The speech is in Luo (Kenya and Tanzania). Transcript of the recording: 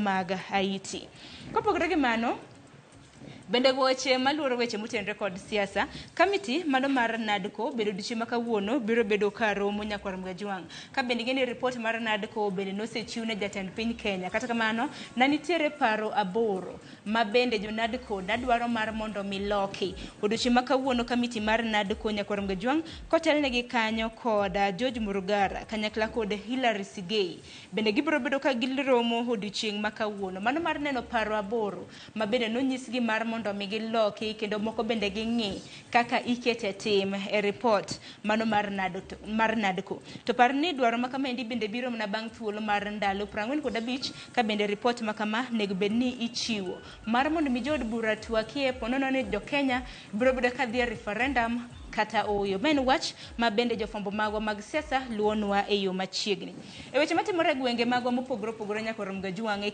Mag Haiti. Kopogore gi mano, bende weche maluoro weche motenore kod siasa, kamiti mano mar NADCO bende odiochieng' ma kawuono biro bedo ka romo nyakwar Mgajwang'. Ka bende ing'e ni ripot mar NADCO bende nosechiw ne jatend piny Kenya. Kata kamano, na nitiere paro aboro ma bende jo NADCO nadwaro mar mondo mi loki. Odiochieng' ma kawuono kamiti mar NADCO nyakwar Mgajwang' kotelnegi kanyo kod George Murugara kanyakla kod Hillary Sigei. Bende gibiro bedo ka giromo odiochieng' ma kawuono. Mano mar neno paro aboro ma bende nonyisgi mar mondo mi giloki kendo moko bende ging'i kaka ikete tim e ripot mano mar mar NADCO. To par ni dwaro ma kamaendi bende biro mana bang' thuolo mar ndalo 45 ka bende ripot ma kama nego bed ni ichiwo mar mondo mi jood bura twakie ponono ni jo Kenya biro bedo ka dhi e referendum kata ooyo. Ma en wach ma bende jofwambo magwa mag siasa luwonwa e yo machiegni. E weche matimore e gwenge magwa mopogore opogore nyaka orom Gajwang' e